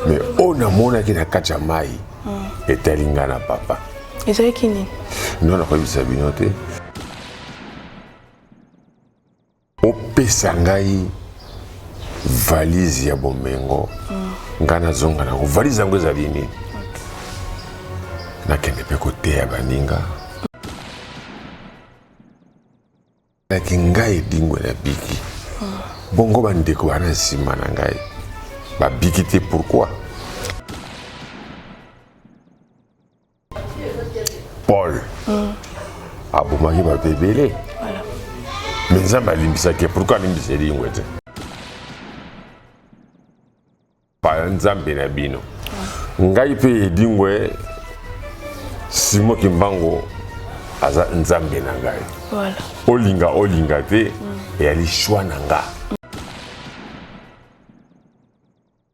Mais oyo namonaki na kati ya mai etali ngai na papa. Ezalaki nini? No, nakoyebisa bino te. Opesa ngai valise ya bomengo, ngai nazonga nango. Valise yango ezali nini? Nakende mpe koteya baninga. Naki ngai Edingwe nabiki, bongo bandeko bana nsima na ngai babiki te, pourquoi? Paul abomaki bato ebele, mais Nzambe alimbisaki. Pourquoi alimbisa Edingwe te? Pa Nzambe na bino. Ngai mpe Edingwe Simo Kimbangu aza Nzambe na ngai. Olinga olinga te, eyali choix na nga.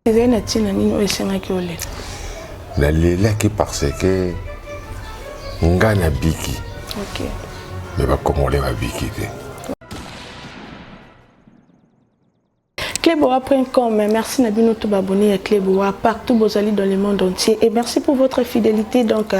Ezali na ntina nini oyo esengaki olela? Nalelaki parce que nga nabiki, mais bakongole babiki te. Cleboa.com, merci na bino tout abonné à Cleboa partout bozali dans le monde entier et merci pour votre fidélité. Donc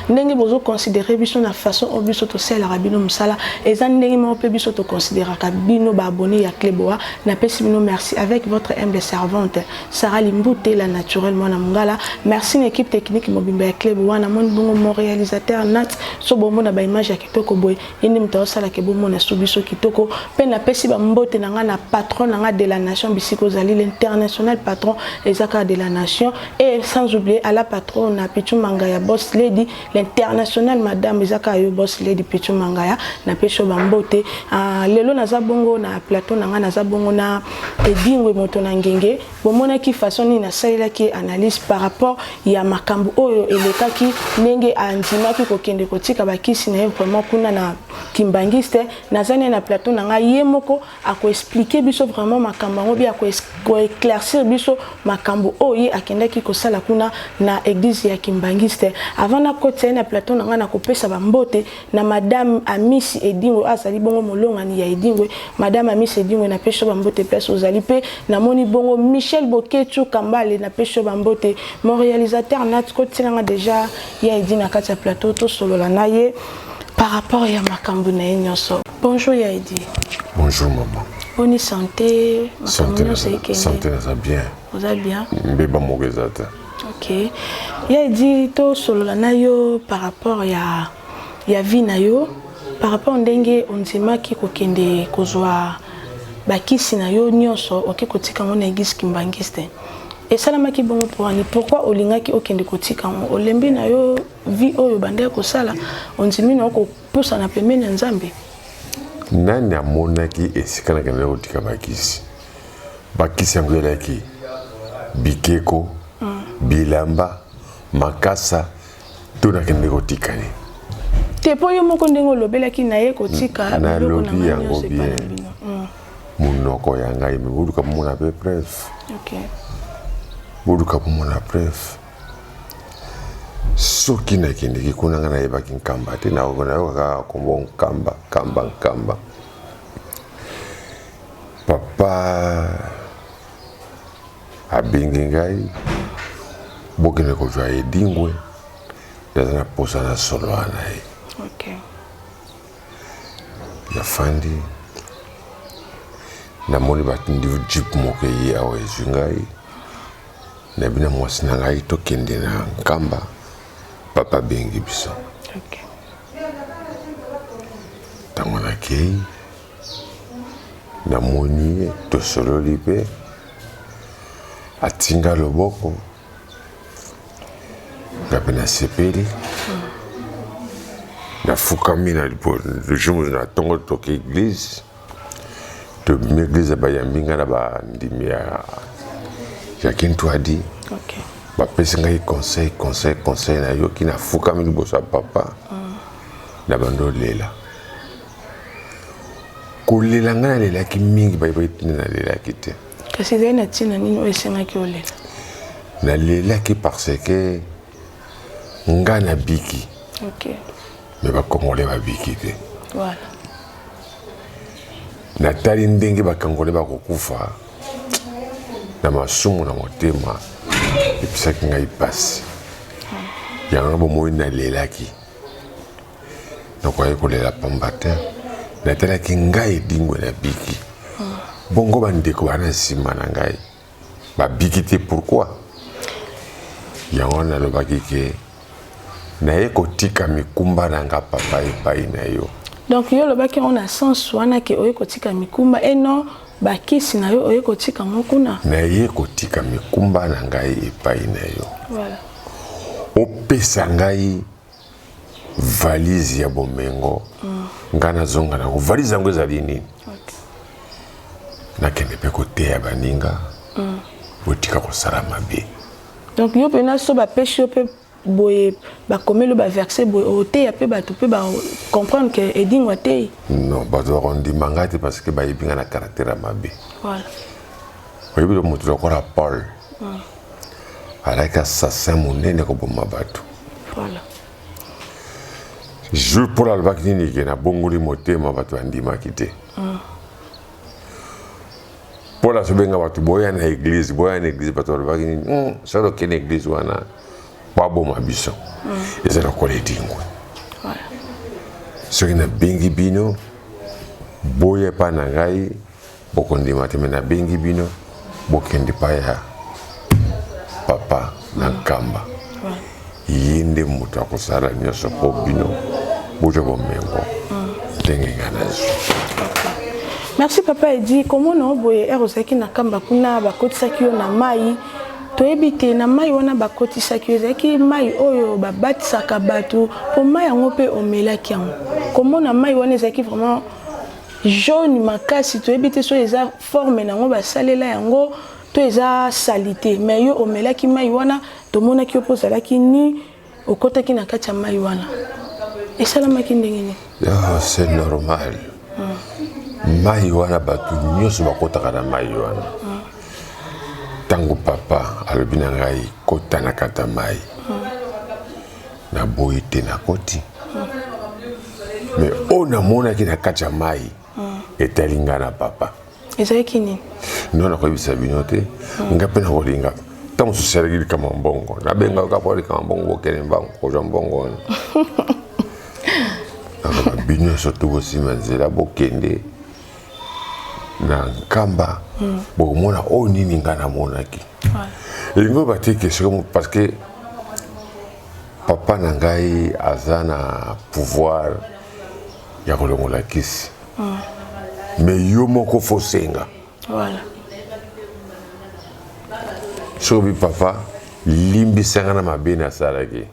ndenge bozo considérer biso na façon oyo biso tosalaka bino mosala, eza ndenge moko mpe biso toconsidéraka bino baabonné ya Cleboa. Napesi bino merci avec votre humble servante Sarah Limbute, la naturelle mwana mongala. Merci na équipe technique mobimba ya Cleboa. Namoni bongo mon réalisateur Nat so bomona ba image ya kitoko boye, ye nde moto aosalaka bomona so biso kitoko. Mpe napesi bambote na ngai na patron na ngai de la nation, bisika ozali, l'international patron eza kaka de la nation, et sans oublier à la patron na Pichu Mangaya, boss lady, l'international madame, eza kaka yo, boss lady Pichu Mangaya, napesi yo bambote. Ah, lelo naza bongo na plateau na ngai, naza bongo na Edingwe moto na ngenge. Bomonaki façon nini nasalelaki analyse par rapport ya makambo oyo elekaki, ndenge andimaki kokende kotika bakisi na ye vraiment kuna na Kimbangiste. Naza ne na plateau na ngai, ye moko akoexpliquer biso vraiment makambo yango, bi akoéclaircir biso makambo oyo ye akendaki kosala kuna na église ya Kimbangiste. Avant nakotisa ye na plateau na ngai, nakopesa bambote na madame Amisi Edingwe, azali bongo molongani ya Edingwe. Madame Amisi Edingwe, napesi yo bambote place ozali. Mpe namoni bongo Michel Boketu Kambale, napesi yo bambote. Mon réalisateur Nat, kotielanga déjà ya Edi na kati ya plateau, tosolola na ye par rapport ya makambo na ye nyonso. Bonjour ya Edi. Bonjour maman. Boni santé? Makambo nyonso ekende? Santé naza bien. Oza bien? Mbeba moko eza te. Ok, ya Edi, tosolola na yo par rapport ya vie na yo, par rapport ndenge ondimaki kokende kozwa bakisi na yo nyonso, oke kotika yango na église kimbangiste. Esalamaki bongo mpo wani? Pourquoi olingaki okende kotika yango? Olembi na yo vie oyo bandeki kosala, ondimi na yo kopusana pembeni ya Nzambe? Nani amonaki esika nakendaki kotika bakisi? Bakisi yango elaki bikeko, bilamba, makasa to nakende kotika nini? Te, mpo yo moko ndenge olobelaki na ye kotika biloko na Nalobi ngai yango nyonso epai na bien. bino. Monoko ya ngai, mais boluka bomona mpe preuve. Boluka bomona preuve. Soki nakendeki kuna, ngai nayebaki Nkamba te. Nayoka kaka kombo Nkamba, Nkamba, Nkamba. Papa abengi ngai: "Bokende kozwa Edingwe, naza na posa na solo wana ye." Nafandi, namoni batindi jeep moko eye awa, ezwi ngai na bina mwasi na ngai, tokende na Nkamba, papa abengi biso. Ntango nakei, namoni ye, tosololi mpe atinga loboko nga mpe nasepeli, nafukami na jour na ntongo. Toke église, tobimi église, bayambi nga na bandimi ya Kintwadi. Bapesi ngai conseil, conseil, conseil. Nayoki, nafukami liboso ya papa, na bando olela kolela. Ngai nalelaki mingi, bayebaki ntina nalelaki te. Kasi ezali na ntina nini oyo esengaki olela? Nalelaki parce que nga nabiki, mais bakongole babiki te. Natali ndenge bakongole bakokufa. Na masumu na motema episaki ngai mpasi. Yango na bomoi nalelaki. Nakoki kolela pamba te. Natalaki ngai edingwe nabiki. Bongo bandeko bana nsima na ngai babiki te pourquoi? Yango wana nalobaki ke naye kotika mikumba na nga papa epai na yo. Donc yo olobaki yango na sens wana ke oye kotika mikumba et non bakisi na yo oye kotika yango kuna. Naye kotika mikumba na ngai epai na yo. Voilà. Opesa ngai valise ya bomengo ngai nazonga nango. Valise yango ezali nini? Okay. Nakende mpe koteya baninga botika kosala mabe. Donc yo mpena so bapesi yo mpe boye bakomeli yo baverse boye oteya mpe bato mpe bacomprendre ke edingwa te. Non, bato bakondima ngai te parce que bayebi ngai na caractère ya mabe. Voilà. Oyebi lo moto lokola Paul alaki assassin monene koboma bato. Voilà. Jour Paul alobaki nini ke nabongoli motema, bato bandimaki te. Paul azobenga bato boya na église, boya na église, bato balobaki nini? Soki okende église wana baboma biso. Eza lokola edingwe. Voilà. Soki nabengi bino boya epai na ngai bokondima te, me nabengi bino bokende epai ya papa na Nkamba. Voilà. Ye nde moto akosala nyonso mpo bino bozwa bomengo ndenge ngai nazwi. Merci papa Edi. Komona yo boye ere ozalaki na Nkamba kuna bakotisaki yo na mai, toyebi te na mai wana bakotisaki yo ezalaki mai oyo babatisaka bato mpo mai yango mpe omelaki yango. Komona mai wana ezalaki vraiment jaune makasi, toyebi te so eza forme nango basalela yango to eza salité, mais yo omelaki mai wana, tomonaki yo mpo ozalaki ni okotaki na kati ya mai wana. Esalamaki ndenge nini? Ah, c'est normal. Mai wana bato nyonso bakotaka na mai wana. Ntango papa alobi na ngai kota na kati ya mai, naboyi te, nakoti. Mais oyo namonaki na kati ya mai etali ngai na papa. Ezalaki nini? No, nakoyebisa bino te. Ngai mpe nakolinga ntango mosusu esalaki likambo ya mbongo, nabengaka mpo likambo ya mbongo, bokende mbango kozwa mbongo wana. Nakoloba bino nyonso to bosima nzela bokende na Nkamba, bokomona oyo nini ngai namonaki. Elingi oyo bateke soki parce que papa na ngai aza na pouvoir ya kolongola kisi, mais yo moko faut senga. Voilà. Soki obi papa limbisanga na mabe nasalaki,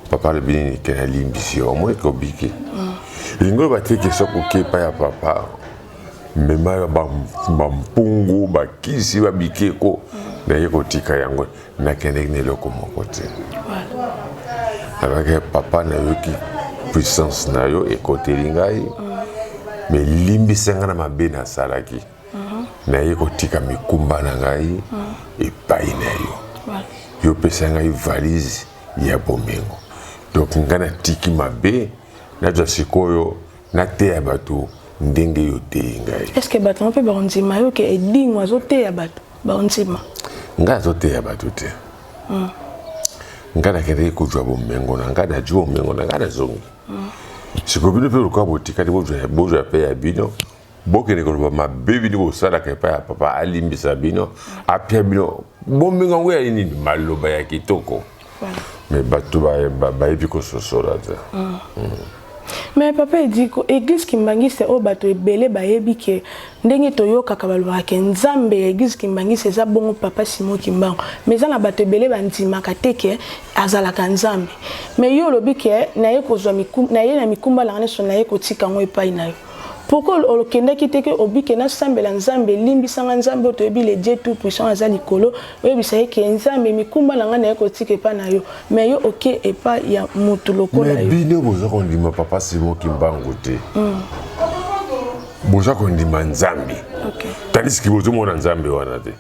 papa alobi nini? Ke nalimbisi yo, omoi ke obiki. Elingi oyo bateke soki oke epai ya papa, mema bampungu bakisi babikeko, naye kotika yango, nakendeki na eloko moko te. Alobaki papa nayoki puissance na yo ekoteli ngai, mais limbisa ngai na mabe nasalaki, naye kotika mikumba na ngai epai na yo. Yo pesa ngai valise ya bomengo. Donc ngai natiki mabe, nazwa sikoyo nateya bato ndenge yo oteyi ngai. Est ce que bato yango mpe bakondima yo ke edingo azoteya bato? Bakondima? Ngai azoteya bato te. Ngai nakendeki kozwa bomengo na ngai, nazwi bomengo na ngai, nazongi. Sikoyo bino mpe lokola botikali, bozwa mpe ya bino, bokende koloba mabe bino bosalaka epai ya papa, alimbisa bino, apia bino bomengo yango ya nini, maloba ya kitoko. Mais bato bayebi kososola te. Mais papa Edi, église kimbangiste oyo bato ebele bayebi ke ndenge toyokaka balobaka ke nzambe ya église kimbangiste eza bongo papa Simon Kimbangu, mais eza na bato ebele bandimaka te ke azalaka nzambe. Mais yo olobi ke naye kozwa naye na mikumba na nyonso, naye kotika yango epai na yo. Pourquoi okendaki te ke obike nasambela nzambe elimbisanga, nzambe oyo toyebi le Dieu tout puissant aza likolo, oyebisa ye ke nzambe mikumba na ngai naye kotika epai na yo, mais yo oke epai ya mutu lokola yo? Bino boza kondima papa Simon Kimbangu te, boza kondima nzambe, tandis que bozomona nzambe wana te.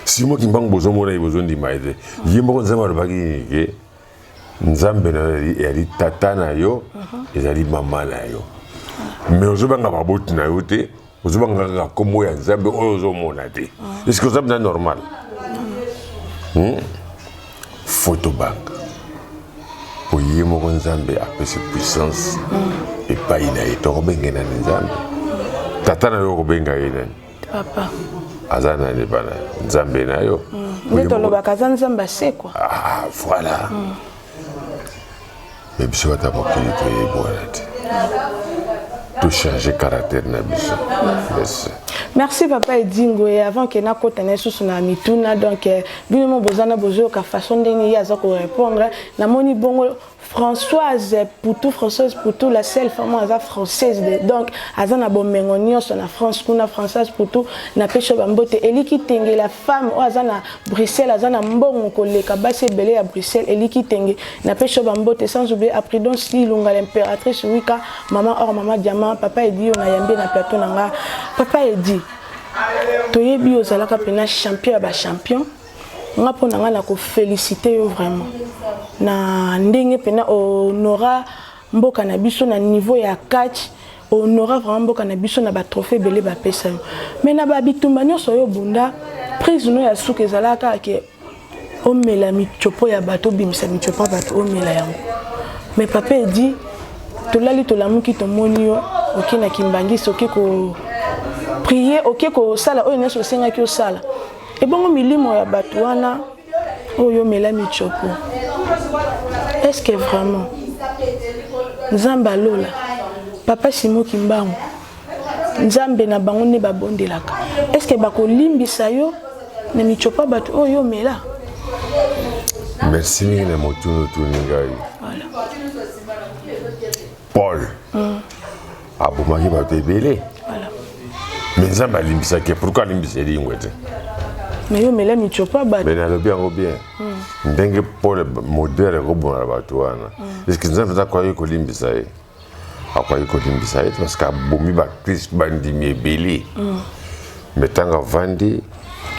Simon Kimbangu bozomona ye, bozondima ye te. Ye moko nzambe alobaki nini? Ke nzambe na yo ezali tata na yo, ezali mama na yo, mais ozobanga baboti na yo te. Ozobanga kaka nkombo ya Nzambe oyo ozomona te. Est-ce que oza mpenza normal? Faut tobanga po ye moko Nzambe apesi puissance epai na ye. Tokobenge nani Nzambe? Tata na yo okobenga ye nani? Papa. Aza nani epai na yo? Nzambe na yo. Nde tolobaka aza Nzambe asekwa. Ah, voilà. Mais biso bata mokili toyebi wana te. Tochange caractère na biso. Merci. Merci papa Edingo. Et avant que nakota na lisusu na mituna, donc bino mo bozana bozoyoka façon ndenge ye aza korépondre. Namoni bongo Françoise Poutou, Françoise Poutou, la seule femme aza française de, donc aza na bomengo nyonso na France kuna. Françoise Poutou, na pesho bambote. Eliki Tenge, la femme oyo aza na Bruxelles, aza na mbongo koleka basi ebele ya Bruxelles. Eliki Tenge, na pesho bambote. Sans oublier à Prudence Lilunga, l'impératrice Wika, maman or, maman diamant. Papa Edi, on a yambe na plateau na nga. Papa Edi, toyebi ozalaka pena champion ya ba champion. Nga mpo na nga na kofélicité yo vraiment na ndenge mpena honora mboka na biso na niveau ya catch, honora vraiment mboka na biso na batrophée ebele bapesa yo. Mais na babitumba nyonso oyo obunda, prise no ya suka ezalaka kaka ke omela mitsopo ya bato, obimisa mitsopo ya bato, omela yango. Mais papa Edi, tolali tolamuki, tomoni yo oke na Kimbangisi, oke ko prier, oke kosala oyo nyonso osengaki osala. Ebongo milimo ya bato wana oyo omela mitsopo, est ce que vraiment Nzambe alola, papa Simo Kimbangu, Nzambe na bango nde babondelaka, est ce que bakolimbisa yo na mitsopo ya bato oyo omela? Merci mingi na motuni otuni ngai. Voilà. Paul abomaki bato ebele. Voilà. Mais Nzambe alimbisaki. Pourquoi alimbisa Edingwe te? Mais yo omela mitsopo ya bato. Mais nalobi yango bien. Ndenge Paul modele ekobomela bato wana, est-ce Nzambe aza akoki kolimbisa ye? Akoki kolimbisa ye te, parce que abomi bakristo, bandimi ebele. Mais ntango avandi,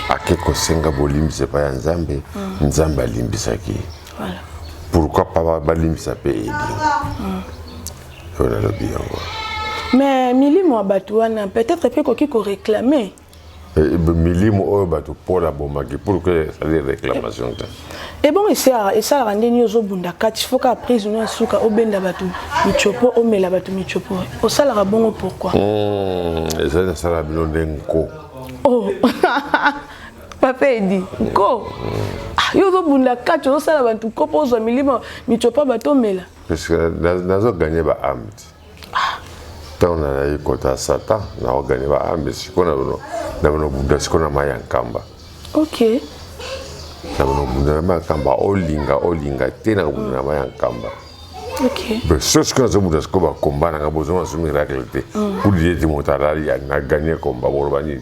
ake kosenga bolimbisa epai ya Nzambe, Nzambe alimbisaki ye. Voilà. Pourquoi pa balimbisa mpe Edingwe? Oyo nalobi yango. Mais milimo ya bato wana peut-être mpe ekoki koréclame. Milimo oyo bato Paul abomaki, pour que esali réclamation te? Ebongo esalaka ndeni ozobunda kati, faut kaka prise no ya suka obenda bato mitsopo, omela bato mitsopo? Osalaka bongo pourquoi? Ezali nasala bino nde nko. Oh, papa Edi, nko? Ah, yo ozobunda kati, ozosala bato nko mpo ozwa milimo mitsopo ya bato omela? Parce que nazoganye baâme te. Ntango nazali kota Satan, nakoganye baâme. Sikoyo na bino bunda sikoyo na mai ya Nkamba. Na bino bunda na mai ya Nkamba, olinga olinga te, na kobunda na mai ya Nkamba. So sikoyo nazobunda sikoyo bakomba nanga, bozonga so miracle te kudi ete moto alali na ganye komba. Boloba nini?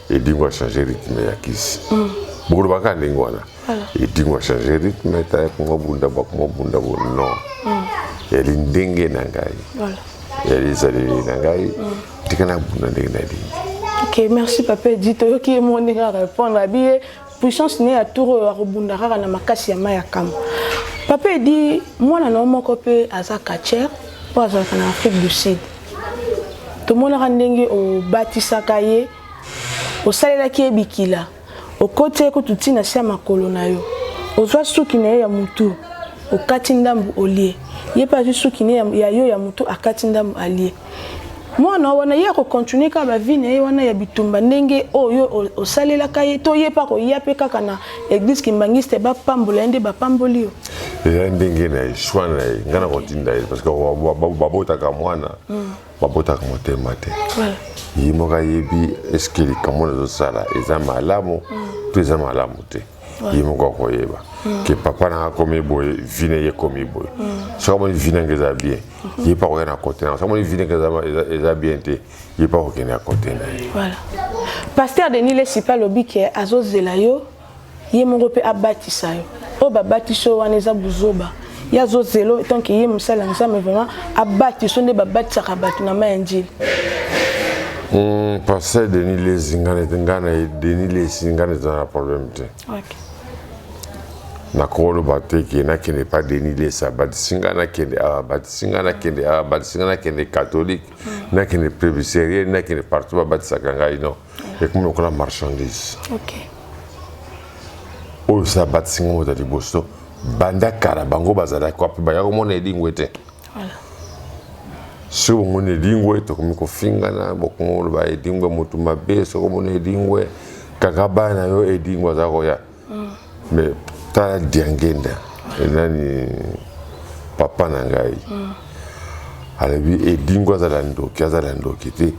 Edingo achange rythme ya kisi. Bokoloba kaka ndenge wana, Edingo achange rythme, taya kongo bunda bakoma bunda bo. Non, yali ndenge na ngai, yali ezaleli na ngai, tika nabunda ndenge nalingi. Ok, merci papa Edi. Toyoki ye mo ndenge arépondre, abi ye puissance ne ya tour oyo akobunda kaka na makasi ya mai ya Kamba. Papa Edi, mwana na yo moko mpe aza catcheur oyo azalaka na Afrique du Sud. Tomonaka ndenge obatisaka ye, osalelaki ye bikila, okoti ye kutu ntina se ya makolo na yo, ozwa suki na ye ya mutu, okati ndambu, olie. Ye mpe azwi suki ne ya yo ya mutu, akati ndambu, alie. Mwana wana ye akocontinue kaka bavie na ye wana ya bitumba ndenge oyo osalelaka ye, to ye mpe akoya mpe kaka na église kimbangiste, bapambola ye nde bapamboli yo? Eza ndenge na ye, choix na ye. Ngai na kotinda ye, parce que babotaka mwana, babotaka motema te. Ye moko ayebi est-ce likambo nazosala eza malamu to eza malamu te. Ye moko akoyeba ke papa nanga akomi boye, vie na ye ekomi boye. Soki amoni vie nanga eza bien, ye mpe akoya na kote nanga. Soki amoni vie nanga eza bien te, ye mpe akokende na kote na ye. Voilà. Pasteur Denis Lesi mpe alobi ke azozela yo, ye moko mpe abatisa yo. Oyo babatisi yo wana eza buzoba. Ye azozela tant que ye mosali ya Nzambe, vraiment abatisa nde babatisaka bato na mai ya Njili. Pasteur Denis Lesi, nga na Denis Lesi, nga na eza na problème te. Nakoloba te ke nakende pa Denis Lesa abatisi ngai, nakende awa abatisi ngai, nakende awa abatisi ngai, nakende catholique, nakende presbytérienne, nakende partout babatisaka ngai. Non, ekomi lokola marchandise. Oyo se abatisi ngai moto ya liboso banda kala, bango bazalaki wapi? Baya komona Edingwe te. Soki bomoni Edingwe, tokomi kofingana, bokomi koloba Edingwe motu mabe. Soki omoni Edingwe, kaka bana na yo, Edingwe aza koya. Mais tala Diangenda, enani papa na ngai, alobi Edingwe azala ndoki, azala ndoki te,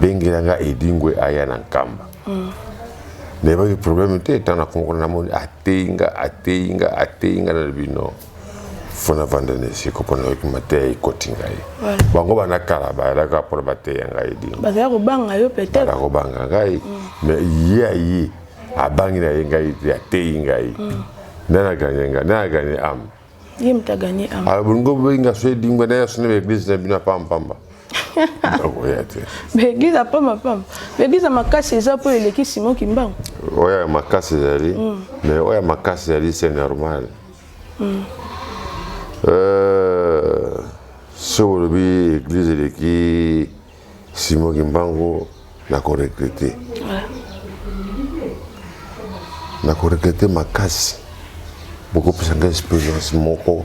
bengela nga Edingwe aya na Nkamba. Nayebaki problème te. Ntango nakomokona, namoni ateyi nga, ateyi nga, ateyi nga, nalobi non, faut navanda na esika mpo nayoki mateya ekoti ngai. Bango bana kala bayalaka mpona bateya ngai Edingwe. Bazala kobanga yo peut-être. Bala kobanga ngai, mais ye aye, abangi na ye ngai te, ateyi ngai. Nani aganye ngai? Nani aganye âme? Ye moto aganye âme. Alors bolingo bobenga so Edingwe, naye asone baéglise na bino ya pampamba, okoya te. Baéglise ya pamba pamba, baéglise ya makasi eza mpo eleki Simon Kimbangu. Oyo ya makasi ezali, mais oyo ya makasi ezali, c'est normal. So bolobi église eleki Simon Kimbangu, nakoregretter, nakoregretter makasi. Bokopesa ngai expérience moko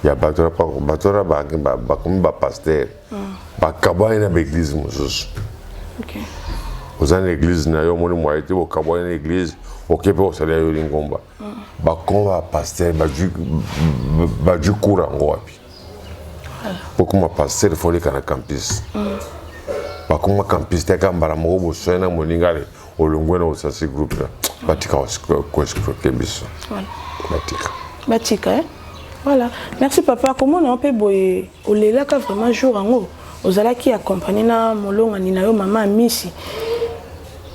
ya bato wana. Bato wana bakomi bapasteur, bakabwani na baéglise mosusu. Oza na église na yo, omoni moye te, bokabwani na église, oke mpe kosala yo lingomba. Bakoma bapasteur, bazwi cours yango wapi? Okoma pasteur, faut oleka na campus. Bakoma campus te, kaka mbala moko boswani na moninga, ale olongwe na osasi groupe na. Batika koescroquer biso, batika. Batika, eh? Voilà, merci papa. Komona yo mpe boye, olelaka vraiment. Jour yango ozalaki accompagné na molongani na yo, mama Amisi.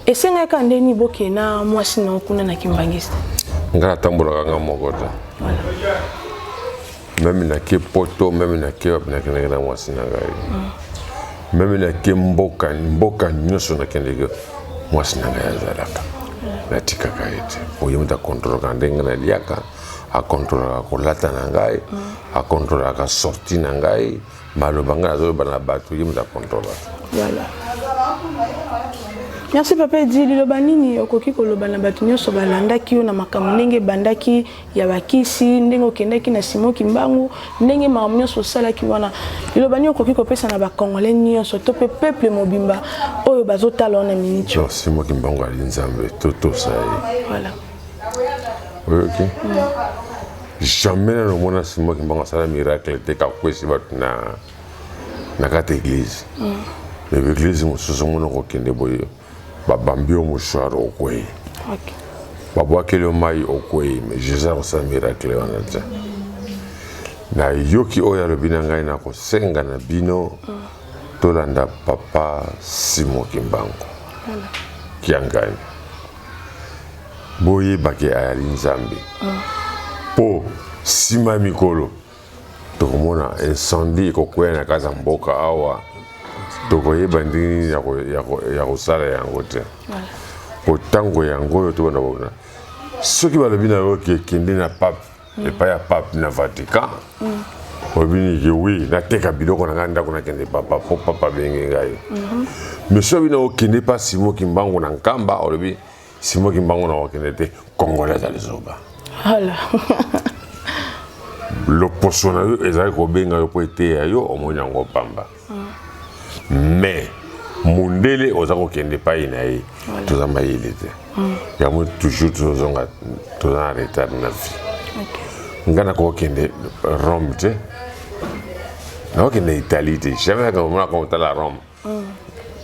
Esengaki kaka ndeni bokee na mwasi na yo kuna na Kimbangiste? Ngai natambolaka nga moko te. Même nake Poto, même nake wapi, nakendaki na mwasi na ngai. Même nake mboka, mboka nyonso nakendeki, mwasi na ngai azalaka, natikaka ye te. Po ye moto akontrolaka ndenge naliaka, akontrolaka kolata na ngai, akontrolaka sortie na ngai, maloba ngai nazoloba na bato, ye moto akontrolaka. Voilà, merci papa Edi. Liloba nini okoki koloba na bato nyonso balandaki yo na makambo ndenge ebandaki ya bakisi, ndenge okendaki na Simon Kimbangu, ndenge makambo nyonso osalaki wana? Liloba nini okoki kopesa na bacongolais nyonso to mpe peuple mobimba oyo bazotala wana miniti? Non, Simon Kimbangu ali Nzambe, totosa ye. Oyoki? Jamais nano omona Simon Kimbangu asala miracle te, kakwesi bato na kati église. Mais baéglise mosusu, omona kokende boye, babambi yo mouchoir, okwei, babwakeli yo mai, okwei. Mais Jésus akosala miracle wana te. Nayoki oyo alobi na ngai, nakosenga na bino, tolanda papa Simon Kimbangu Kiangani. Boyebake ayali Nzambe, mpo nsima ya mikolo tokomona incendie ekokwea na kati ya mboka awa, tokoyeba ndenge nini ya kosala yango te. Po ntango yango oyo tobanda komona, soki balobi na yo ke kende na pape, epai ya pape na Vatican, olobi niki? Oui, nateka biloko na ngai, ndako, nakende papa, mpo papa abenge ngai. Mais soki na okende pa Simon Kimbangu na Nkamba, olobi Simon Kimbangu na okende te. Congolais azali zoba. Loposo na yo ezali kobenga yo mpo eteya yo, omoni yango pamba. Mais mundele oza kokende epai na ye, toza mayele te. Yango toujours tozozonga, toza na retard na vie. Ngai nakokende Rome te, nakokende Italie te, jamais. Nakomonaka kotala Rome,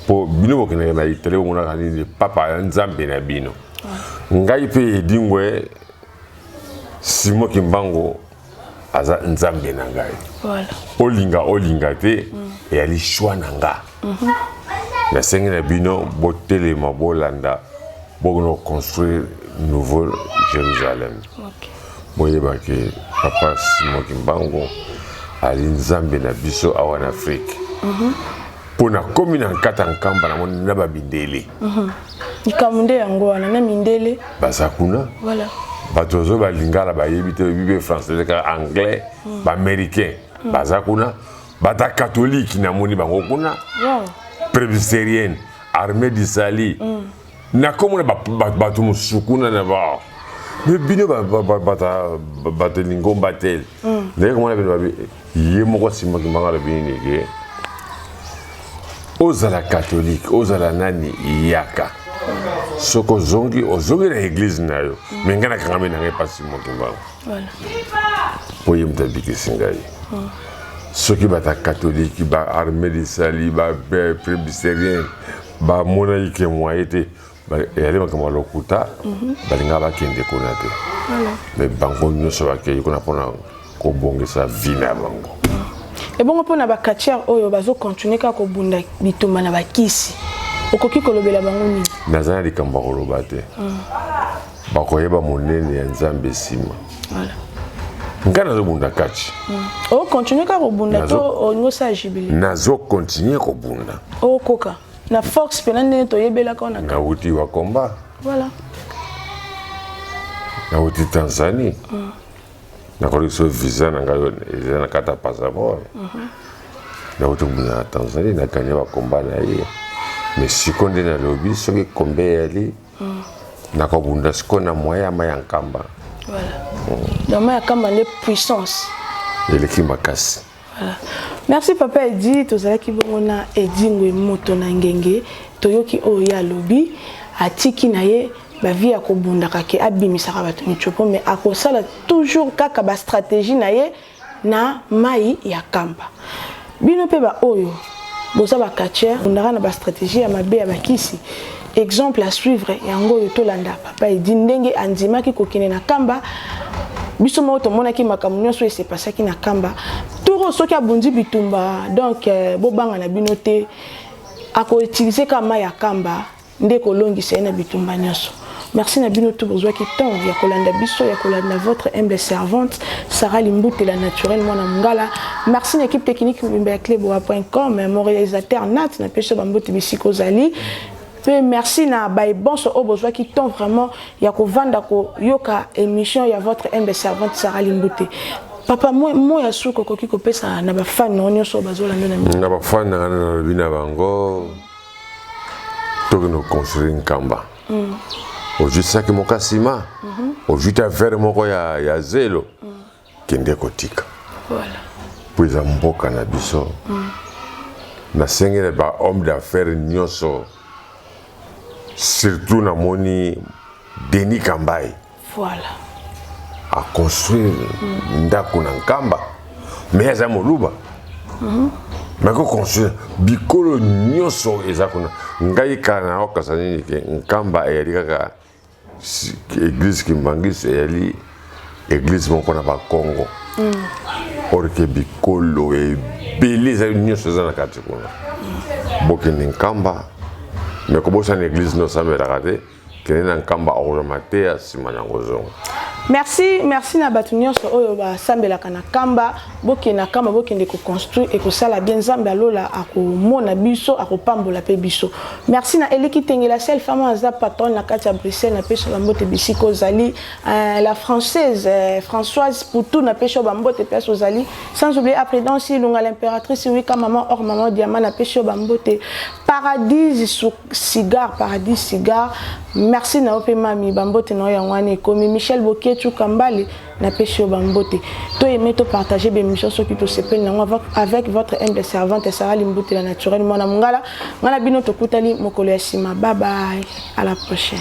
mpo bino bokendeke na Italie, bomonaka nini? Papa ya Nzambe na bino. Ngai mpe Edingwe Simon Kimbangu aza Nzambe na ngai. Olinga, olinga te, eyali choix na nga. Nasengi na bino, botelema, bolanda, bokona construire nouveau Jérusalem. Boyebake papa Simon Kimbangu ali Nzambe na biso awa na Afrique. Mpo nakomi na nkata Nkamba, namoni na bamindele. Likambo nde yango wana na mindele. Baza kuna. Bato ozo balingala bayebi te, oyebi mpe français te, kaka anglais. Baaméricain baza kuna, bata catholique namoni bango kuna, presbytérienne, armée du salut. Nakomona bato mosusu kuna na ba me bino bato lingomba te. Ndenge komona bino babi ye moko asimaki mbanga, alobi nini ke ozala catholique, ozala nani, yaka. Soki ozongi, ozongi na église na yo. Me ngai nakangami na ngai mpasi mokimbango mpo ye moto abikisi ngai. Soki bato catholique, ba armée du salut, ba presbytérien bamonaki ke moye te, eyali makambo ya lokuta, balingaka bakende kuna te. Me bango nyonso bakei kuna mpona kobongisa vie na bango. Ebongo mpona bacatcheurs oyo bazocontinue kaka kobunda bitumba na bakisi, okoki kolobela bango nini? Naza na likambo ya koloba te. Bakoyeba monene ya Nzambe nsima. Ngai nazobunda kati. Ocontinue kaka kobunda to olingi osala jubilé? Nazocontinue kobunda. Okoka na force mpena ndenge toyebelaka wana? Nauti wakomba. Nauti Tanzanie. Nakoki so visa na ngai eza na kati ya passeport. Nauti kobunda na Tanzanie, naganye bakomba na ye. Mais siko nde nalobi, soki kombe eyali, nakobunda sikoyo na moyen ya mai ya Nkamba. Voilà. Donc mai ya Nkamba nde puissance. Eleki makasi. Voilà. Merci papa Edi. Tozalaki bongo na Edi Ngwe Moto na Ngenge. Toyoki oyo ye alobi, atiki na ye bavie ya kobundaka ke abimisaka bato michopo, mais akosala toujours kaka bastratégie na ye na mai ya Nkamba. Bino mpe baoyo boza bacatcheurs, bundaka na bastratégie ya mabe ya bakisi, exemple à suivre yango oyo. Tolanda papa Edi ndenge andimaki kokende na Nkamba. Biso moko tomonaki makambo nyonso esepasaki na Nkamba. Toro soki abundi bitumba, donc bobanga na bino te, akoutiliser kaka mai ya Nkamba nde kolongisa ye na bitumba nyonso. Merci na bino tout bozwaki temps ya kolanda biso, ya kolanda votre humble servante Sarah Limbutela naturel mwana mongala. Merci na équipe technique mobimba ya cleboa.com, mon réalisateur Nat, napesi yo bambote bisika ozali. Mpe merci na baebonso oyo bozwaki temps vraiment ya kovanda koyoka émission ya votre humble servante Sarah Limbute. Papa, mo ya suka okoki kopesa na bafani na yo nyonso oyo bazolanda na Na bafani na ngai, nalobi na bango, tokende koconstruire Nkamba. Ozwi saki moko ya nsima, ozwi ta verre moko ya zelo, kende kotika mpo eza mboka na biso. Nasengeli ba homme d'affaires nyonso, surtout namoni Denis Kambai aconstruire ndako na Nkamba, mais aza moluba, mais koconstruire bikolo nyonso eza kuna. Ngai kala naokasa nini ke Nkamba eyali kaka église kimbangisi, eyali église moko na Bakongo, or ke bikolo ebele ezali nyonso eza na kati kuna. Bokende Nkamba, mais kobosana église nyonso osambelaka te. Kende na Nkamba, okozwa mateya, nsima nango ozonga. Merci, merci na bato nyonso oyo basambelaka na Nkamba. Bokende na Nkamba, bokende koconstruire, ekosala bien. Nzambe alola akomona biso, akopambola mpe biso. Merci na Eliki Tengela, sel femme aza patronne na kati ya Bruxelles, napesi bambote bisika ozali. La française Françoise Poutou, napesi yo bambote place ozali. Sans oublier après Dansi Ilunga, l'impératrice Wika, maman or, maman diamant, napesi yo bambote. Paradis Cigare, Paradis Cigare, merci na yo mpe mami, bambote na yo yango wana ekomi. Michel Bokietu Kambale, napesi yo bambote. Toaime, topartage bémission soki tosepeli nango. Avec votre humble servante Sara Limbutela naturel mwana mongala, ngai na bino tokutani mokolo ya nsima. Bye bye, à la prochaine.